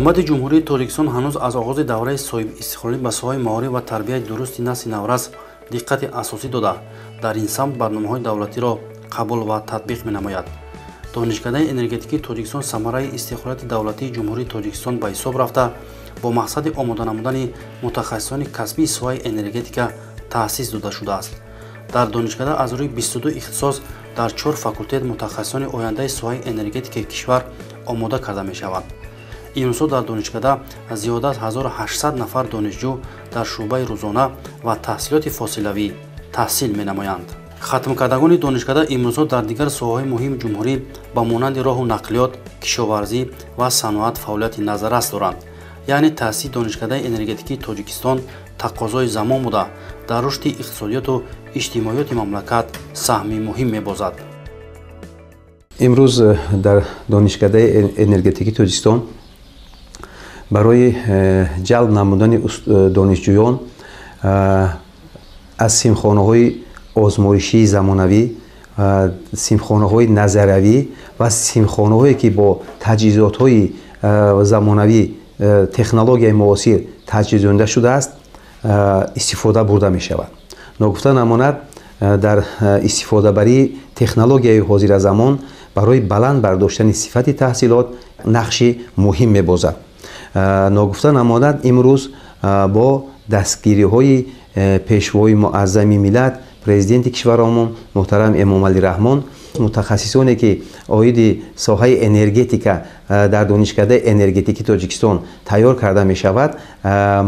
Ҳукумати Ҷумҳурии Тоҷикистон ҳанӯз аз оғози давраи соҳибистиқлолӣ ба соҳаи маориф ва тарбияи дурусти насли наврас диққати асосӣ дода, дар ин самт барномаҳои давлатиро қабул ва татбиқ менамояд. Донишкадаи энергетикии Тоҷикистон самараи истиқлолияти давлатии Ҷумҳурии Тоҷикистон ба ҳисоб рафта, бо мақсади омода намудани мутахассисони касбии соҳаи энергетика таъсис дода шудааст. Дар донишкада аз рӯи 22 ихтисос дар 4 факултет мутахассисони ояндаи соҳаи энергетикаи кишвар омода карда мешаванд. Имрӯзҳо дар донишкада зиёда аз 1800 нафар донишҷӯ дар шӯъбаи рӯзона ва таҳсилоти фосилавӣ таҳсил менамоянд. Хатмкардагони донишкада имрӯзҳо дар дигар соҳаҳои муҳими ҷумҳурӣ ба монанди роҳу нақлиёт, кишоварзӣ ва саноат фаъолияти назаррас доранд. Яъне таъсиси донишкадаи энергетикии Тоҷикистон тақозои замон буда, дар рушди иқтисодиёту иҷтимоиёти мамлакат саҳми муҳим мебозад. Имрӯз дар донишкадаи энергетикии Тоҷикистон барои ҷалб намудани донишҷӯён аз синфхонаҳои озмоишии замонавӣ, синфхонаҳои назариявӣ ва синфхонаҳое ки бо таҷҳизотҳои замонавӣ, технологияи муосир таҷҳизонда шудааст, истифода бурда мешавад. Ногуфта намонад, дар истифодабарии технологияи ҳозиразамон барои баланд бардоштани сифати таҳсилот нақши муҳим мебозад. Ногуфта намонад, имрӯз бо дастгириҳои пешвои муаззами миллат, президенти кишварамон муҳтарам Эмомалӣ Раҳмон, мутахассисоне ки оиди соҳаи энергетика дар донишкадаи энергетикии Тоҷикистон тайёр карда мешавад,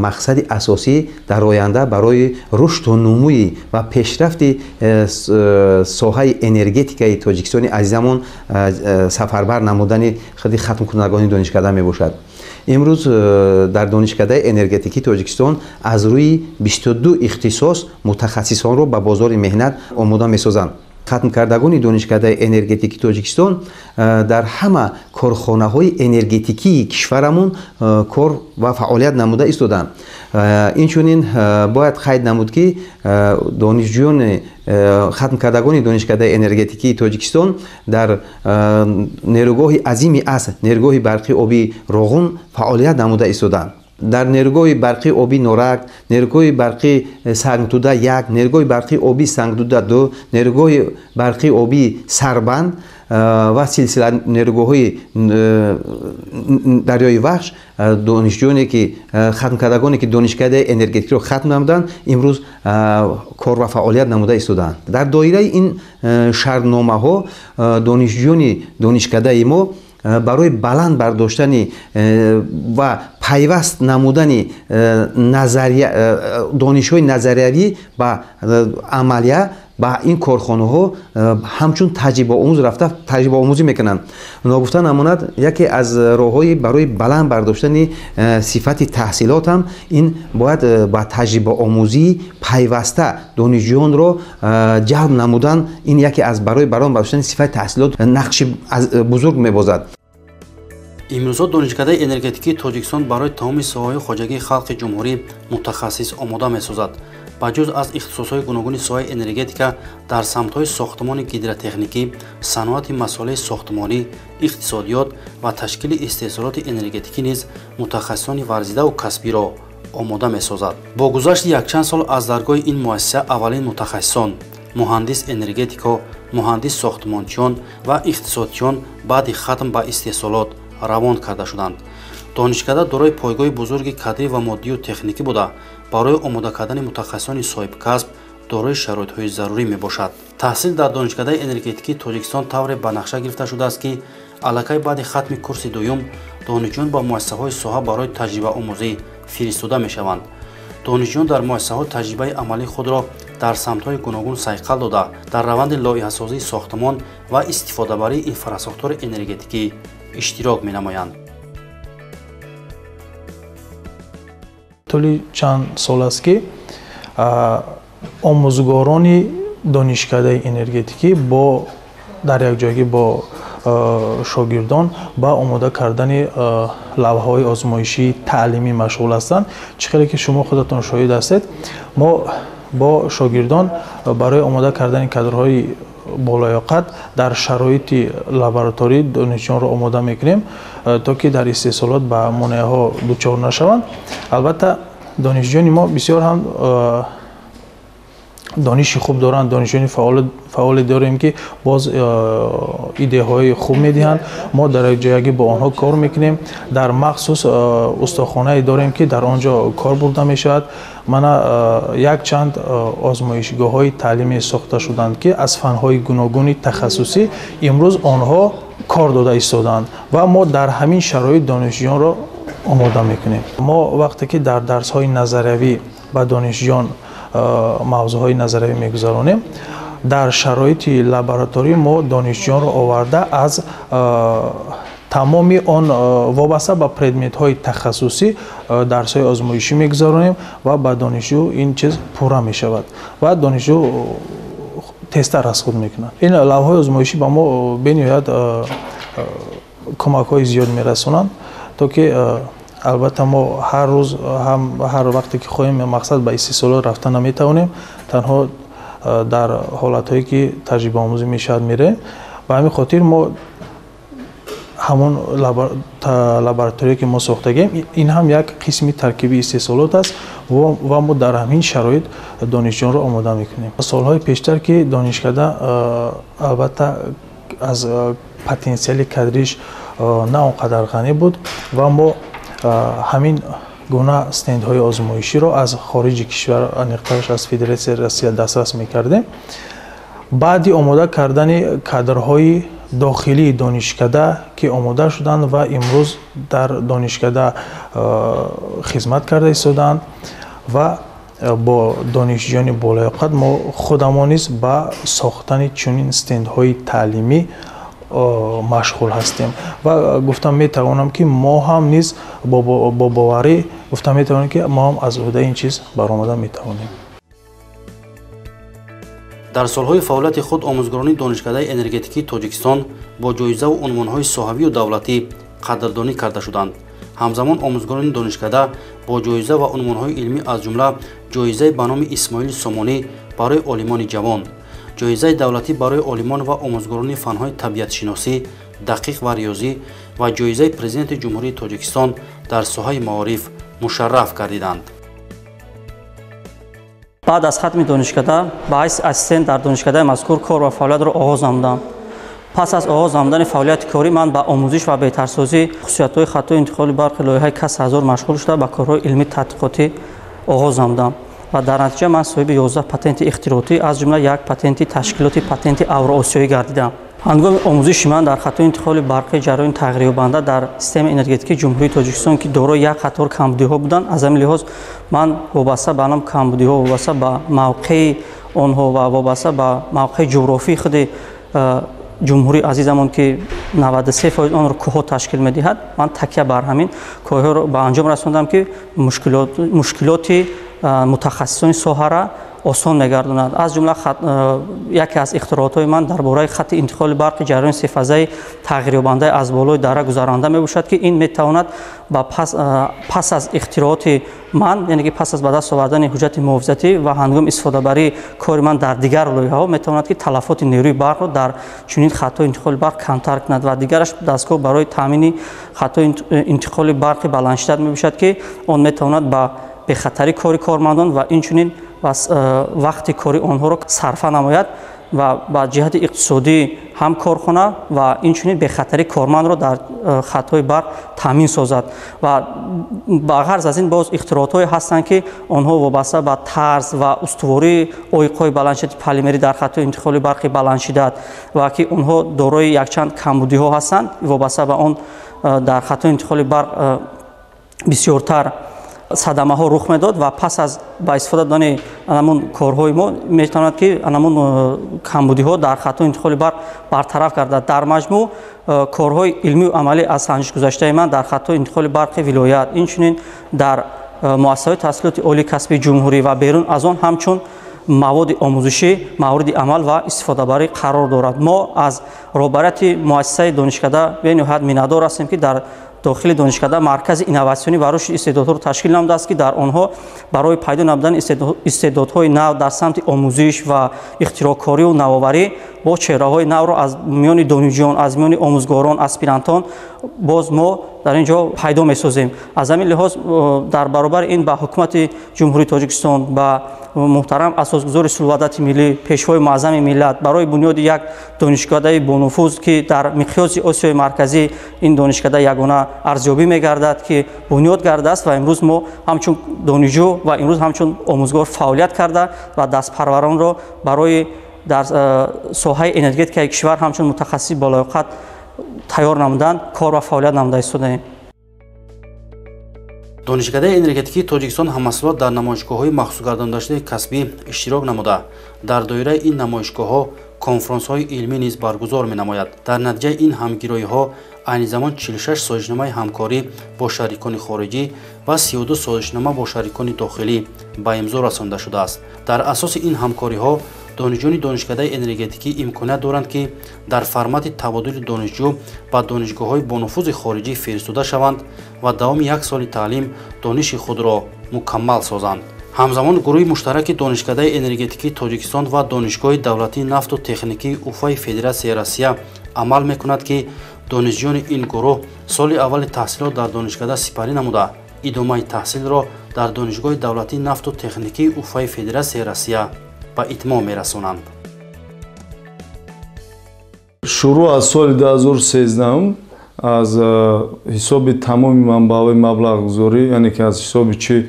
мақсади асосӣ дар оянда барои рушду нумӯи ва пешрафти соҳаи энергетикаи Тоҷикистони азизамон сафарбар намудани худи хатмкунандагони донишкада мебошад. Имрӯз дар донишкадаи энергетикии Тоҷикистон аз рӯи 22 ихтисос мутахассисонро ба бозори меҳнат омода месозанд. Хатмкардагони донишкадаи энергетикии Тоҷикистон дар ҳама корхонаҳои энергетикии кишварамон кор ва фаъолият намуда истоданд. Инчунин бояд қайд намуд, ки донишҷӯёни хатмкардагони донишкадаи энергетикии Тоҷикистон дар нерӯгоҳи азими аср, нерӯгоҳи барқи обии Роғун фаъолият намуда истоданд. Дар нерӯгоҳи барқи обии Норак, нерӯгоҳи барқи Сангтуда 1, нерӯгоҳи барқи обии Сангтуда 2, нерӯгоҳи барқи обии Сарбанд ва силсила нерӯгоҳҳои дарёи Вахш донишҷӯёне ки хатмкардагоне ки донишкадаи энергетикиро хатм намуданд, имрӯз кор ва фаъолият намуда истодаанд. Дар доираи ин шартномаҳо донишҷӯёни донишкадаи мо барои баланд бардоштани ва пайваст намудани донишҳои назариявӣ ба амалия ба ин корхонаҳо ҳамчун таҷрибаомӯз рафта таҷрибаомӯзӣ мекунанд. Ногуфта намонад, яке аз роҳҳои барои баланд бардоштани сифати таҳсилот ҳам ин бояд ба таҷрибаомӯзии пайваста донишҷӯёнро ҷалб намудан. Ин яке аз барои баланд бардоштани сифати таҳсилот нақши бузург мебозад. Имрӯзҳо донишкадаи энергетикии Тоҷикистон барои тамоми соҳаҳои хоҷагии халқи ҷумҳурӣ мутахассис омода месозад. Ба ҷуз аз ихтисосҳои гуногуни соҳаи энергетика дар самтҳои сохтмони гидротехникӣ, саноати масолеҳи сохтмонӣ, иқтисодиёт ва ташкили истеҳсолоти энергетикӣ низ мутахассисони варзидаву касбиро омода месозад. Бо гузашти якчанд сол аз даргоҳи ин муассиса аввалин мутахассисон, муҳандис энергетико, муҳандис сохтмончиён ва иқтисодчиён баъди хатм ба истеҳсолот равон карда шуданд. Донишкада дорои пойгоҳи бузурги кадрӣ ва моддию техникӣ буда, барои омода кардани мутахассисони соҳибкасб дорои шароитҳои зарурӣ мебошад. Таҳсил дар донишкадаи энергетикии Тоҷикистон тавре ба нақша гирифта шудааст, ки аллакай баъди хатми курси дуюм донишҷӯён ба муассисаҳои соҳа барои таҷрибаомӯзӣ фиристода мешаванд. Донишҷӯён дар муассисаҳо таҷрибаи амалии худро дар самтҳои гуногун сайқал дода, дар раванди лоиҳасозии сохтмон ва истифодабарии инфрасохтори энергетикӣ иштирок менамоянд. Тӯли чанд сол аст, ки омӯзгорони донишкадаи энергетикӣ бо дар якҷоягӣ бо шогирдон ба омода кардани лавҳаҳои озмоишии таълимӣ машғул ҳастанд. Чӣ хеле ки шумо худатон шоҳид ҳастед, мо бо шогирдон барои омода кардани кадрҳои болаёқат дар шароити лабораторӣ донишҷӯёнро омода мекунем, то ки дар истеҳсолот ба монеаҳо дучор нашаванд. Албатта, донишҷӯёни мо бисёр ҳам дониши хуб доранд, донишҷӯёни фаъоле дорем, ки боз идеяҳои хуб медиҳанд. Мо дар якҷоягӣ бо онҳо кор мекунем. Дар махсус устохонае дорем, ки дар он ҷо кор бурда мешавад. Мана якчанд озмоишгоҳҳои таълимӣ сохта шуданд, ки аз фанҳои гуногуни тахассусӣ имрӯз онҳо кор дода истодаанд ва мо дар ҳамин шароит донишҷӯёнро омода мекунем. Мо вақте ки дар дарсҳои назариявӣ ба донишҷӯён мавзӯъҳои назариявӣ мегузаронем, дар шароити лабораторӣ мо донишҷӯёнро оварда аз тамоми он вобаста ба предметҳои тахассусӣ дарсҳои озмоишӣ мегузаронем ва ба донишҷӯ ин чиз пурра мешавад ва донишҷӯ тезтар аз худ мекунад. Ин лавҳаҳои озмоишӣ ба мо бениҳоят кӯмакҳои зиёд мерасонанд, то ки албатта мо ҳар рӯз ҳам ҳар вақте ки хоҳем мақсад ба истеҳсолот рафта наметавонем, танҳо дар ҳолатҳое ки таҷрибаомӯзӣ мешавад меравем. Ба ҳамин хотир мо ҳамон лабораторие ки мо сохтагем, ин ҳам як қисми таркиби истеҳсолот аст ва мо дар ҳамин шароит донишҷӯёнро омода мекунем. Солҳои пештар ки донишкада албатта аз потенсиали кадриш на он қадар ғанӣ буд ва мо ҳамин гуна стендҳои озмоиширо аз хориҷи кишвар, аниқтараш аз Федератсияи Россия дастрас мекардем. Баъди омода кардани кадрҳои дохилии донишкада, ки омода шуданд ва имрӯз дар донишкада хизмат карда истодаанд ва бо донишҷӯёни болаёқат мо худамон низ ба сохтани чунин стендҳои таълимӣ машғул ҳастем ва гуфта метавонам, ки мо ҳам низ бо боварӣ гуфта метавонем, ки мо ҳам аз ӯҳдаи ин чиз баромада метавонем. Дар солҳои фаъолияти худ омӯзгорони Донишкадаи энергетикии Тоҷикистон бо ҷоизаву унвонҳои соҳавию давлатӣ қадрдонӣ карда шуданд. Ҳамзамон омӯзгорони донишкада бо ҷоиза ва унвонҳои илмӣ, аз ҷумла ҷоизаи ба номи Исмоили Сомонӣ барои олимони ҷавон, ҷоизаи давлатӣ барои олимон ва омӯзгорони фанҳои табиатшиносӣ, дақиқ ва риёзӣ ва ҷоизаи Президенти Ҷумҳурии Тоҷикистон дар соҳаи маориф мушарраф гардиданд. Баъд аз хатми донишкада ба ҳайси ассистент дар донишкадаи мазкур кор ва фаъолиятро оғоз намудам. Пас аз оғоз намудани фаъолияти корӣ ман ба омӯзиш ва беҳтарсозии хусусиятҳои хатҳои интиқоли барқи лоиҳаи КАС 1000 машғул шуда, ба корҳои илмӣ тадқиқотӣ оғоз намудам ва дар натиҷа ман соҳиби 11 патенти ихтироотӣ, аз ҷумла як патенти ташкилоти патенти авроосиёӣ гардидам. Ҳангоми омӯзиши ман дар хатҳои интиқоли барқи ҷараёни тағйирёбанда дар системаи энергетикии Ҷумҳурии Тоҷикистон, ки дорои як қатор камбудиҳо буданд, аз ҳамин лиҳоз ман вобаста ба ном камбудиҳо, вобаста ба мавқеи онҳо ва вобаста ба мавқеи ҷуғрофии худи ҷумҳурии азизамон, ки 93% онро кӯҳҳо ташкил медиҳад, ман такя бар ҳамин корҳоро ба анҷом расондам, ки мушкилоти мутахассисони соҳара осон мегардонад. Аз ҷумла яке аз ихтироотҳои ман дар бораи хатти интиқоли барқи ҷараёни сефазаи тағйирёбандаи аз болои дара гузаранда мебошад, ки ин метавонад ба пас аз ихтирооти ман, яъне ки пас аз ба даст овардани ҳуҷҷати муҳофизатӣ ва ҳангоми истифодабарии кори ман дар дигар лоиҳаҳо, метавонад, ки талафоти нерӯи барқро дар чунин хатҳои интиқоли барқ камтар кунад. Ва дигараш дастгоҳ барои таъмини хатҳои интиқоли барқи баландшиддат мебошад, ки он метавонад ба бехатарии кори кормандон ва инчунин вақти кори онҳоро сарфа намояд ва ба ҷиҳати иқтисодӣ ҳам корхона ва инчунин бехатарии кормандро дар хатҳои барқ таъмин созад. Ва ба ғарз аз ин боз ихтироотҳое ҳастанд, ки онҳо вобаста ба тарз ва устувории оиқҳои баландшиддати полимерӣ дар хатҳои интиқоли барқи баландшиддат ва ки онҳо дорои якчанд камбудиҳо ҳастанд, вобаста ба он дар хатҳои интиқоли барқ бисёртар садамаҳо рух медод ва пас аз ба истифода додани анамун корҳои мо метавонад, ки анамун камбудиҳо дар хатҳои интиқоли барқ бартараф гардад. Дар маҷмӯъ корҳои илмию амалӣ аз санҷишгузаштаи ман дар хатҳои интиқоли барқи вилоят, инчунин дар муассисаҳои таҳсилоти олии касбии ҷумҳурӣ ва берун аз он ҳамчун маводи омӯзишӣ мавриди амал ва истифодабарӣ қарор дорад. Мо аз роҳбарияти муассисаи донишкада бениҳоят миннатдор ҳастем, ки дар Дохили донишкада маркази инноватсионӣ ва рушди истеъдодҳоро ташкил намудааст, ки дар онҳо барои пайдо намудани истеъдодҳои нав дар самти омӯзиш ва ихтироъкорию навоварӣ бо чеҳраҳои навро аз миёни донишҷӯён, аз миёни омӯзгорон, аспирантон боз мо дар ин ҷо пайдо месозем. Аз ҳамин лиҳоз дар баробари ин ба ҳукумати Ҷумҳурии Тоҷикистон, ба муҳтарам асосгузори сулҳу ваҳдати миллӣ, пешвои муаззами миллат барои бунёди як донишкадаи бонуфуз, ки дар миқёси Осиёи Марказӣ ин донишкада ягона арзёбӣ мегардад, ки бунёд гардааст ва имрӯз мо ҳамчун донишҷӯ ва имрӯз ҳамчун омӯзгор фаъолият карда ва дастпарваронро барои дар соҳаи энергетикаи кишвар ҳамчун мутахассиси болаёқат тайёр намудан кор ва фаъолият намуда истодаем. Донишкадаи энергетикии Тоҷикистон ҳамасола дар намоишгоҳҳои махсусгардондашудаи касбӣ иштирок намуда, дар доираи ин намоишгоҳҳо конфронсҳои илмӣ низ баргузор менамояд. Дар натиҷаи ин ҳамгироиҳо айни замон 46 созишномаи ҳамкорӣ бо шарикони хориҷӣ ва 32 созишнома бо шарикони дохилӣ ба имзо расонда шудааст. Дар асоси ин ҳамкориҳо донишҷӯёни донишкадаи энергетикӣ имконият доранд, ки дар формати табодули донишҷӯ ба донишгоҳҳои бонуфузи хориҷӣ фиристода шаванд ва давоми як соли таълим дониши худро мукаммал созанд. Ҳамзамон гурӯҳи муштараки донишкадаи энергетикии Тоҷикистон ва Донишгоҳи давлатии нафту техникии Уфаи Федератсияи Россия амал мекунад, ки донишҷӯёни ин гурӯҳ соли аввали таҳсилот дар донишкада сипарӣ намуда, идомаи таҳсилро дар Донишгоҳи давлатии нафту техникии Уфаи Федератсияи Россия ба итмом мерасонанд. Шурӯъ аз соли 2013 аз ҳисоби тамоми манбаъҳои маблағгузорӣ, яъне ки аз ҳисоби чи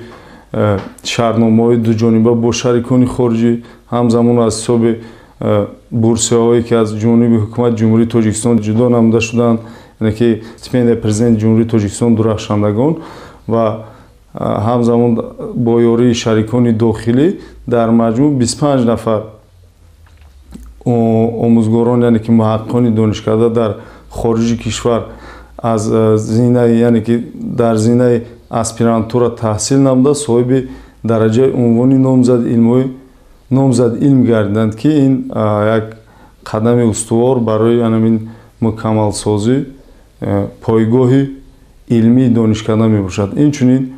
шартномаҳои дуҷониба бо шарикони хориҷӣ, ҳамзамон аз ҳисоби бурсияҳое ки аз ҷониби ҳукумати Ҷумҳурии Тоҷикистон ҷудо намуда шуданд, яъне ки стипендияи президенти Ҷумҳурии Тоҷикистон дурахшандагон ва ҳамзамон бо ёрии шарикони дохилӣ дар маҷмӯъ 25 нафар омӯзгорон, яъне ки муҳаққиқони донишкада дар хориҷи кишвар аз зинаи, яъне ки дар зинаи аспирантура таҳсил намуда соҳиби дараҷаи унвони номзади илм гардиданд, ки ин як қадами устувор барои ҳамин мукаммалсозӣ пойгоҳи илмии донишкада мебошад. Инчунин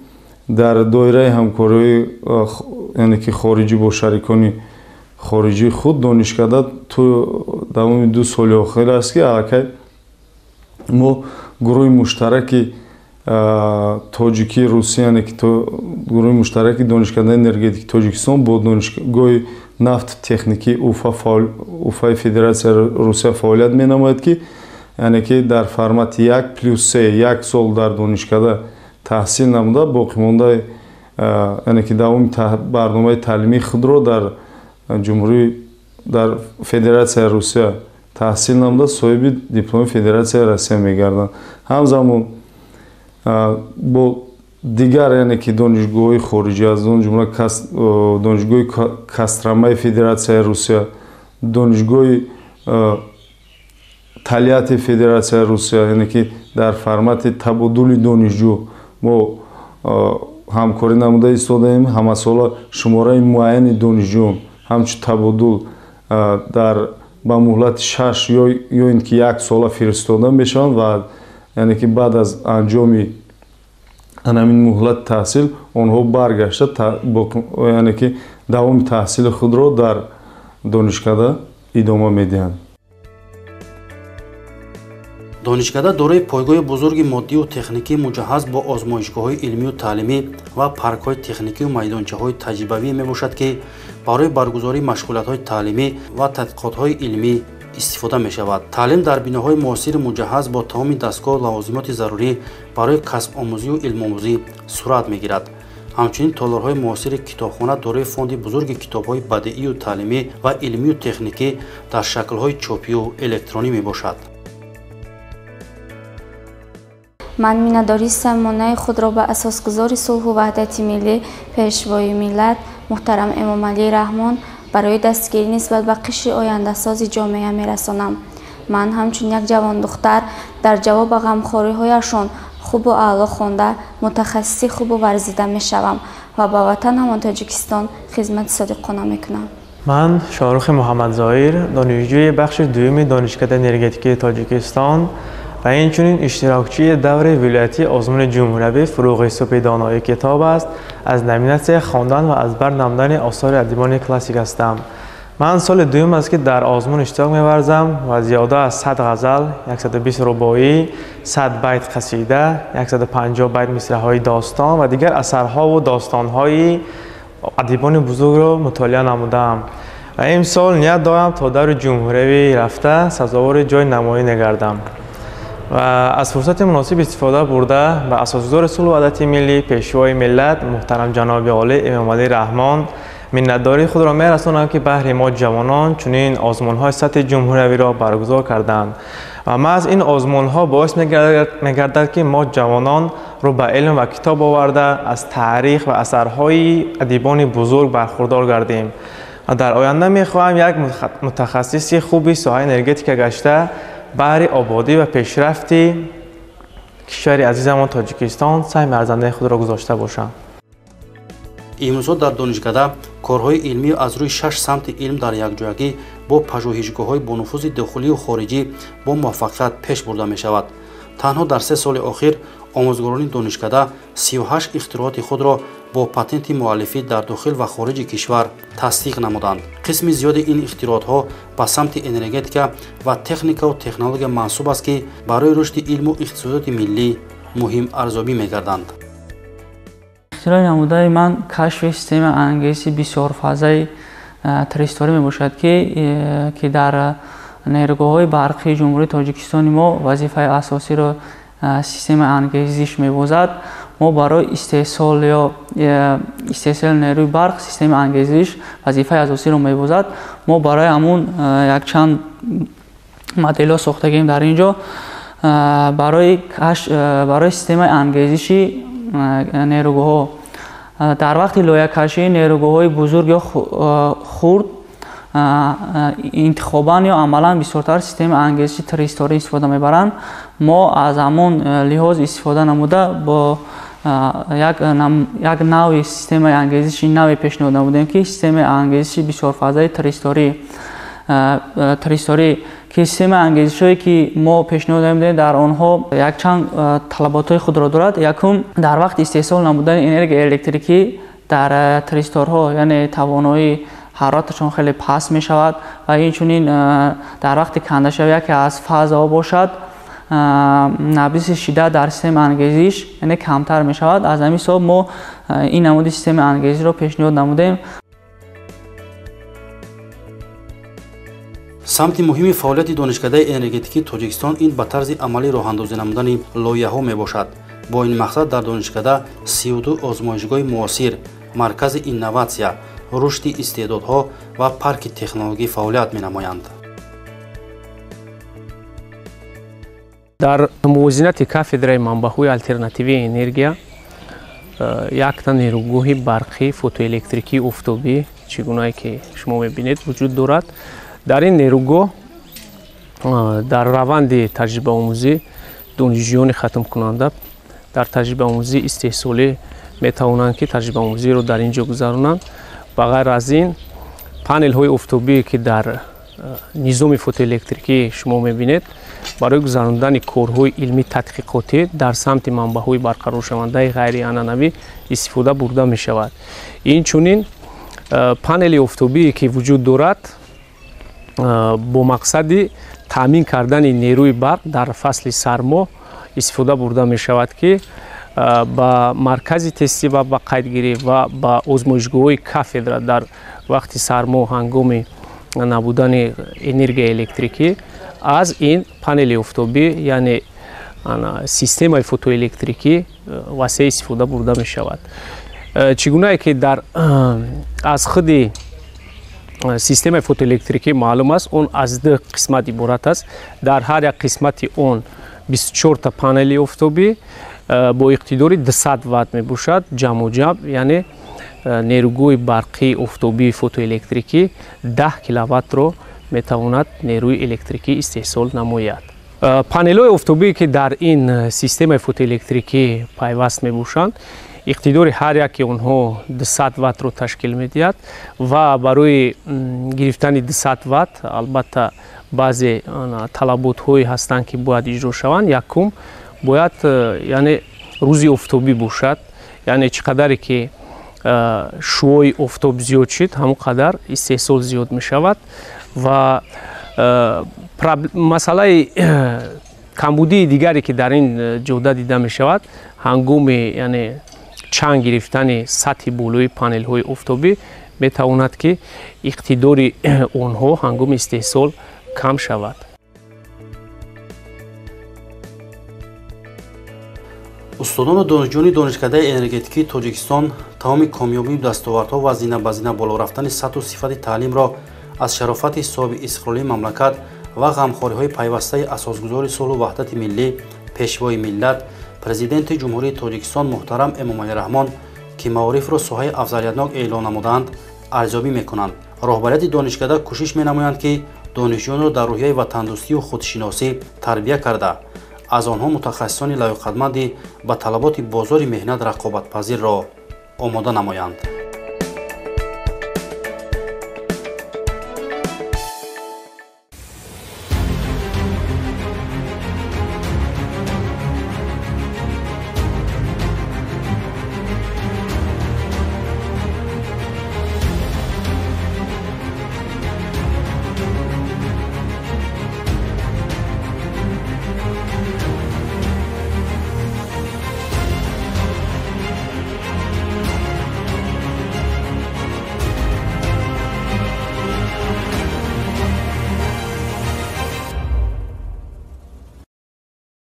дар доираи ҳамкориҳои, яъне ки хориҷӣ бо шарикони хориҷии худ донишкада ту давоми 2 соли охир аст, ки аллакай мо гурӯҳи муштараки тоҷикӣ русӣ, яъне ки гурӯҳи муштараки донишкадаи энергетики Тоҷикистон бо донишгоҳи нафту техникии Уфаи Федератсияи Русия фаъолият менамояд, ки яъне ки дар формати 1+3 як сол дар донишкада таҳсил намуда боқимондаи, яъне ки давоми барномаи таълимии худро дар ҷумҳурии дар Федератсияи Русия таҳсил намуда соҳиби дипломи Федератсияи Россия мегарданд. Ҳамзамон бо дигар, яъне ки донишгоҳҳои хориҷӣ, аз он ҷумла донишгоҳи Костромаи Федератсияи Русия, донишгоҳи Тольятти Федератсияи Русия, яъне ки дар формати табодули донишҷӯ мо ҳамкорӣ намуда истодаем. Ҳамасола шумораи муайяни донишҷӯён ҳамчун табодул дар ба муҳлати 6 ё ин ки 1 сола фиристода мешаванд ва яъне ки баъд аз анҷоми ҳамин муҳлати таҳсил онҳо баргашта, яъне ки давоми таҳсили худро дар донишкада идома медиҳанд. Донишкада дорои пойгоҳи бузурги моддию техникӣ муҷаҳҳаз бо озмоишгоҳҳои илмию таълимӣ ва паркҳои техникию майдончаҳои таҷрибавӣ мебошад, ки барои баргузории машғулиятҳои таълимӣ ва тадқиқотҳои илмӣ истифода мешавад. Таълим дар биноҳои муосири муҷаҳҳаз бо тамоми дастгоҳу лавозимоти зарурӣ барои касбомӯзию илмомӯзӣ сурат мегирад. Ҳамчунин толорҳои муосири китобхона дорои фонди бузурги китобҳои бадеию таълимӣ ва илмию техникӣ дар шаклҳои чопию электронӣ мебошад. Ман миннатдории самимонаи худро ба асосгузори сулҳу ваҳдати миллӣ, пешвои миллат муҳтарам Эмомалӣ Раҳмон барои дастгирӣ нисбат ба қишри ояндасози ҷомеа мерасонам. Ман ҳамчун як ҷавондухтар дар ҷавоб ба ғамхориҳояшон хубу аъло хонда, мутахассиси хубу варзида мешавам ва ба ватанамон Тоҷикистон хизмати содиқона мекунам. Ман Шоҳрухи Муҳаммадзоир, донишҷӯи бахши дуюми Донишкадаи энергетикии Тоҷикистон ва инчунин иштирокчии даври вилоятии озмуни ҷумҳуриявӣ «Фурӯғи субҳи донои китоб» аст аз номинатсияи хондан ва аз бар намудани осори адибони классик ҳастам. Ман соли дуюм аст, ки дар озмун иштирок меварзам ва зиёда аз 100 ғазал, 120 рубоӣ, 100 байт қасида, 150 байт мисраҳои достон ва дигар асарҳову достонҳои адибони бузургро мутолиа намудаам ва имсол ният дорам то даври ҷумҳуриявӣ рафта сазовори ҷои намоӣ мегардам ва аз фурсати муносиб истифода бурда ба асосгузори сулҳу ваҳдати миллӣ, пешвои миллат, муҳтарам ҷаноби олӣ Эмомалӣ Раҳмон миннатдории худро мерасонам, ки баҳри мо ҷавонон чунин озмунҳои сатҳи ҷумҳуриявиро баргузор карданд ва маҳз ин озмунҳо боис мегардад, ки мо ҷавононро ба илм ва китоб оварда аз таърих ва асарҳои адибони бузург бархурдор гардем ва дар оянда мехоҳам як мутахассиси хуби соҳаи энергетика гашта баҳри ободӣ ва пешрафти кишвари азизамон Тоҷикистон саҳми арзандаи худро гузошта бошам. Имрӯзҳо дар донишкада корҳои илмӣ аз рӯи 6 самти илм дар якҷоягӣ бо пажӯҳишгоҳҳои бонуфузи дохилию хориҷӣ бо муваффақият пеш бурда мешавад. Танҳо дар 3 соли охир омӯзгорони донишкада 38 ихтирооти худро бо патенти муаллифӣ дар дохил ва хориҷи кишвар тасдиқ намуданд. Қисми зиёди ин ихтироотҳо ба самти энергетика ва техникаву технология мансуб аст, ки барои рушди илму иқтисодиёти миллӣ муҳим арзёбӣ мегарданд. Ихтирои намудаи ман кашфи системаи ангезиши бисёрфазаи тристорӣ мебошад, ки дар нерӯгоҳҳои барқии Ҷумҳурии Тоҷикистони мо вазифаи асосиро системаи ангезиш мебозад. Мо барои истеҳсол ё истеҳсоли нерӯи барқ системаи ангезиш вазифаи асосиро мебозад. Мо барои ҳамун якчанд моделҳо сохтагием дар ин ҷо барои системаи ангезиши нерӯгоҳҳо. Дар вақти лоиҳакашии нерӯгоҳҳои бузург ё хурд интихобан ё амалан бисёртар системаи ангезиши тристорӣ истифода мебаранд. Мо аз ҳамон лиҳоз истифода намуда бо як навъи системаи ангезиши наве пешниҳод намудем, ки системаи ангезиши бисёрфазаи тристорӣ, ки системаи ангезишҳое ки мо пешниҳод намудем дар онҳо якчанд талаботҳои худро дорад. Якум, дар вақти истеҳсол намудани энергияи электрикӣ дар тристорҳо, яъне тавоноии ҳарораташон хеле паст мешавад ва инчунин дар вақти кандашавӣ яке аз фазаҳо бошад, набиси шиддат дар системаи ангезиш яъне камтар мешавад. Аз ҳамин ҳисоб мо ин намуди системаи ангезишро пешниҳод намудем. Самти муҳими фаъолияти донишкадаи энергетикии Тоҷикистон ин ба тарзи амалӣ роҳандозӣ намудани лоиҳаҳо мебошад. Бо ин мақсад дар донишкада 32 озмоишгоҳи муосир, маркази инноватсия, рушди истеъдодҳо ва парки технологӣ фаъолият менамоянд. Дар мувозинати кафедраи манбаъҳои алтернативии энергия якта нерӯгоҳи барқӣ фотоэлектрикии офтобӣ, чӣ гунае ки шумо мебинед, вуҷуд дорад. Дар ин нерӯгоҳ дар раванди таҷрибаомӯзӣ донишҷӯёни хатмкунанда дар таҷрибаомӯзии истеҳсолӣ метавонанд, ки таҷрибаомӯзиро дар ин ҷо гузаронанд. Ба ғайр аз ин, панелҳои офтобие, ки дар низоми фотоэлектрикӣ шумо мебинед, барои гузарондани корҳои илмӣ тадқиқотӣ дар самти манбаъҳои барқароршавандаи ғайрианъанавӣ истифода бурда мешавад. Инчунин панели офтобие, ки вуҷуд дорад, бо мақсади таъмин кардани нерӯи барқ дар фасли сармо истифода бурда мешавад, ки ба маркази тестӣ ва ба қайдгирӣ ва ба озмоишгоҳҳои кафедра дар вақти сармо ҳангоми набудани энергияи электрикӣ аз ин панели офтобӣ, яъне системаи фотоэлектрикӣ васеъ истифода бурда мешавад. Чӣ гунае ки дар аз худи системаи фотоэлектрикӣ маълум аст, он аз ду қисмат иборат аст. Дар ҳар як қисмати он 24 панели офтобӣ бо иқтидори 200 ватт мебошад, ҷамъу ҷамъ, яъне нерӯгоҳи барқии офтобии фотоэлектрикӣ 10 киловаттро метавонад нерӯи электрикӣ истеҳсол намояд. Панелҳои офтобие, ки дар ин системаи фотоэлектрикӣ пайваст мебошанд, иқтидори ҳар яки онҳо 200 ваттро ташкил медиҳад ва барои гирифтани 200 ватт албатта Баъзе талаботҳое ҳастанд, ки бояд иҷро шаванд. Якум, бояд яъне рӯзи офтобӣ бошад, яъне чӣ қадаре ки шуои офтоб зиёд шид, ҳамон қадар истеҳсол зиёд мешавад. Ва масъалаи камбудии дигаре, ки дар ин ҷода дида мешавад, ҳангоми яъне чанг гирифтани сатҳи болои панелҳои офтобӣ метавонад, ки иқтидори онҳо ҳангоми истеҳсол кам шавад. Устодону донишҷӯёни Донишкадаи энергетикии Тоҷикистон тамоми комёбию дастовардҳо ва зина ба зина боло рафтани сатҳу сифати таълимро аз шарофати соҳиби истиқлолии мамлакат ва ғамхориҳои пайвастаи асосгузори сулҳу ваҳдати миллӣ, Пешвои миллат, Президенти Ҷумҳурии Тоҷикистон муҳтарам Эмомалӣ Раҳмон, ки маорифро соҳаи афзалиятнок эълон намудаанд, арзёбӣ мекунанд. Роҳбарияти донишкада кӯшиш менамоянд, ки донишҷӯёнро дар рӯҳияи ватандӯстию худшиносӣ тарбия карда, аз онҳо мутахассисони лаёқатманди ба талаботи бозори меҳнат рақобатпазирро омода намоянд.